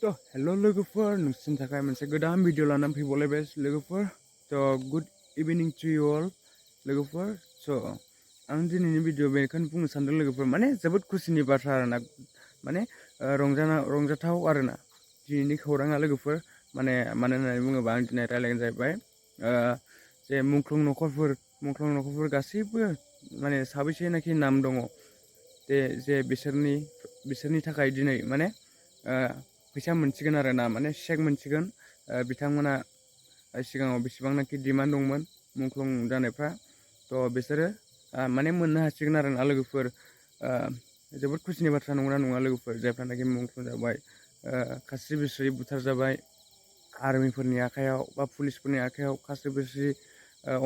तो हेलो लोगोफोर नोंसिनि थाखाय मोनसे गोदान भिडिअ लानानै फैबावलायबाय लोगोफोर तो good evening to you all लोगोफोर स' आं दिनैनि भिडिअ बेखौनो बुंनो सानदों लोगोफोर माने जोबोद खुसिनि बाथ्रा आरोना माने रंजाथाव आरोना दिनैनि खौराङा लोगोफोर माने मानो होननानै बुङोबा आं दिनै रायलायगोन जाहैबाय जे मुंख्लं नखरफोर गासैबो माने साबैसेनाखि नाम दङ जे बिसोरनि थाखाय दिनै माने फैसा मोनसिगोन आरोना माने चेक मोनसिगोन बिथांमोना सिगाङाव बेसेबांनाखि डिमान्ड दंमोन मुंख्लं जानायफ्रा तो बिसोरो माने मोननो हासिगोन आरोना लोगोफोर जोबोद खुसिनि बाथ्रा नंगौना नङा लोगोफोर जायफ्रानाखि मुंख्लं जाबाय खास्रि बिस्रि बुथार जाबाय आर्मिफोरनि आखायाव बा पुलिसफोरनि आखायाव खास्रि बिस्रि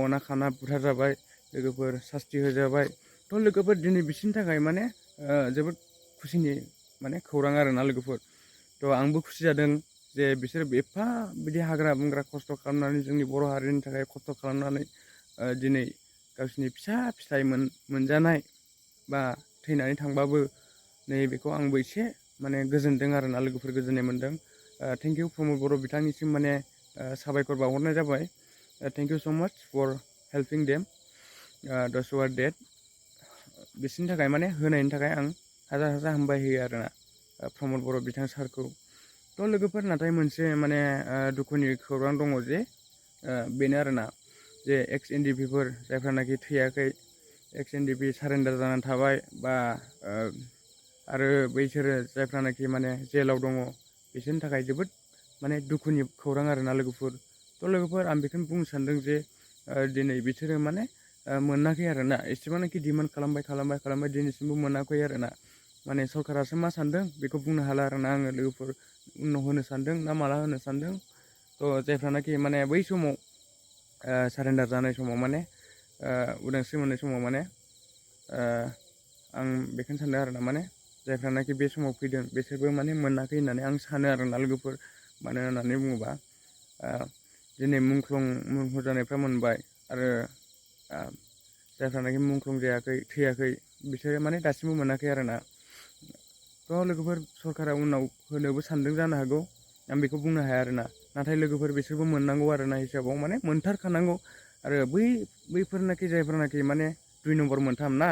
अना खाना बुथार जाबाय लोगोफोर सास्ति होजाबाय तो लोगोफोर दिनै बिसोरनि थाखाय माने जोबोद खुसिनि माने खौरां आरोना लोगोफोर तो आंबो खुसि जादों जे बिसोर एफा बिदि हाग्रा बंग्रा खस्थ' खालामनानै जोंनि बर' हारिनि थाखाय खस्थ' खालामनानै दिनै गावसिनि फिथाइ मोनजानाय बा थैनानै थांबाबो नै बेखौ आंबो एसे माने गोजोनदों आरोना लोगोफोर गोजोननाय मोनदों थेंक इउ प्रमद बर' बिथांनिसिम माने साबायखर बावहरनाय जाबाय थेंक इउ स' माच फर हेल्पिं देम दस हु आर डेड बिसोरनि थाखाय माने होनायनि थाखाय आं हाजार हामबाय होयो आरोना प्रमद बर' बिथां सारखौ तो लोगोफोर नाथाय मोनसे माने दुखुनि खौरां दङ जे बेनो आरोना जे एक्स एनडिएफपिफोर जायफ्रानाखि थैयाखै एक्स एनडिएफपि सारेन्डार जानानै थाबाय बा आरो बैसोरो जायफ्रानाखि माने जेलाव दङ बिसोरनि थाखाय जोबोद माने दुखुनि खौरां आरोना लोगोफोर तो लोगोफोर आं बेखौनो बुंनो सानदों जे दिनै बिसोरो माने मोनाखै आरोना एसेबांनाखि डिमान्ड खालामबाय दिनैसिमबो मोनाखै आरोना माने सरकारासो मा सानदों बेखौ बुंनो हाला आरोना आङो लोगोफोर उनाव होनो सानदों ना माला होनो सानदों तो जायफ्रानाखि माने बै समाव सारेन्डार जानाय समाव माने उदांस्रि मोननाय समाव माने आं बेखौनो सानदों आरोना माने जायफ्रानाखि बे समाव फैदों बिसोरबो माने मोनाखै होननानै आं सानो आरोना लोगोफोर मानो होननानै बुङोबा दिनै मुंख्लं जानायफ्रा मोनबाय आरो जायफ्रानाखि मुंख्लं जायाखै थैयाखै बिसोरो माने दासिमबो मोनाखै आरोना तो लोगोफोर सरकारा उनाव होनोबो सानदों जानो हागौ आं बेखौ बुंनो हाया आरोना नाथाय लोगोफोर बिसोरबो मोननांगौ आरोना हिसाबाव माने मोनथारखानांगौ आरो बैफोरनाखि जायफ्रानाखि माने 2 नम्बर मोनथाम ना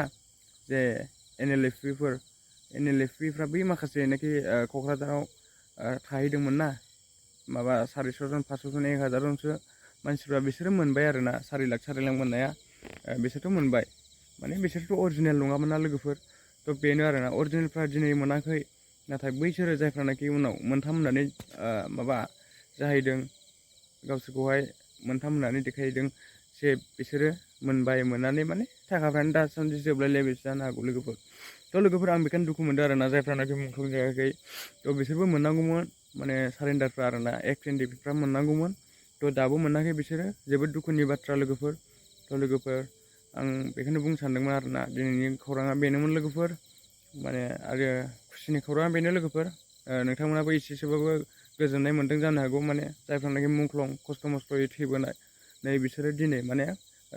जे एनएलएफपिफ्रा बै माखासेनाखि क'क्राझाराव थाहैदोंमोन ना माबा 400 जन 500 जन 1000 जनसो मानसिफ्रा बिसोरो मोनबाय आरोना 4 लाख मोननाया बिसोरथ' मोनबाय माने बिसोरथ' अरिजिनेल नङामोन ना लोगोफोर तो बेनो आरोना अरिजिनेलफ्रा दिनै मोनाखै नाथाय बैसोरो जायफ्रानाखि उनाव मोनथाम होननानै माबा जाहैदों गावसोरखौहाय मोनथाम होननानै देखायहैदों जे बिसोरो मोननानै माने थाखाफ्रानो दासान्दि जोबलायलायबायसो जानो हागौ लोगोफोर तो लोगोफोर आं बेखौनो दुखु मोनदों आरोना जायफ्रानाखि मुंख्लं जायाखै तो बिसोरबो मोननांगौमोन माने सारेन्डारफ्रा आरोना एक्स एनडिएफपिफ्रा मोननांगौमोन तो दाबो मोनाखै बिसोरो जोबोद दुखुनि बाथ्रा लोगोफोर तो लोगोफोर आं बेखौनो बुंनो सानदोंमोन आरोना दिनैनि खौराङा बेनोमोन लोगोफोर माने आरो खुसिनि खौराङा बेनो लोगोफोर नोंथांमोनाबो एसेसोबाबो गोजोननाय मोन्दों जानो हागौ माने जायफ्रानाखि मुंख्लं खस्थ' मस्थ'यै थैबोनाय नै बिसोरो दिनै माने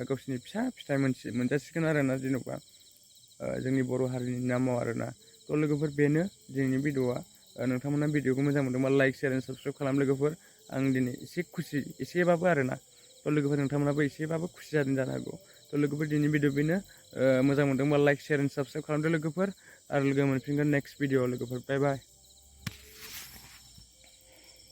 गावसिनि फिथाइ मोनजासिगोन आरोना जेन'बा जोंनि बर' हारिनि नामाव आरोना तो लोगोफोर बेनो दिनैनि भिडिअ'आ नोंथांमोना भिडिअ'खौ मोजां मोनदोंबा लाइक शेयार एन्ड साबस्क्राइब खालाम लोगोफोर आं दिनै एसे खुसि एसेबाबो आरोना तो लोगोफोर नोंथांमोनाबो एसेबाबो खुसि जादों जानो हागौ तो लोगोफोर दिनैनि भिडिअ बेनो मोजां मोनदोंबा लाइक शेयार एन्ड साबस्क्राइब खालामदो लोगोफोर आरो लोगो मोनफिनगोन नेक्स्ट भिडिअ लोगोफोर बाय बाय।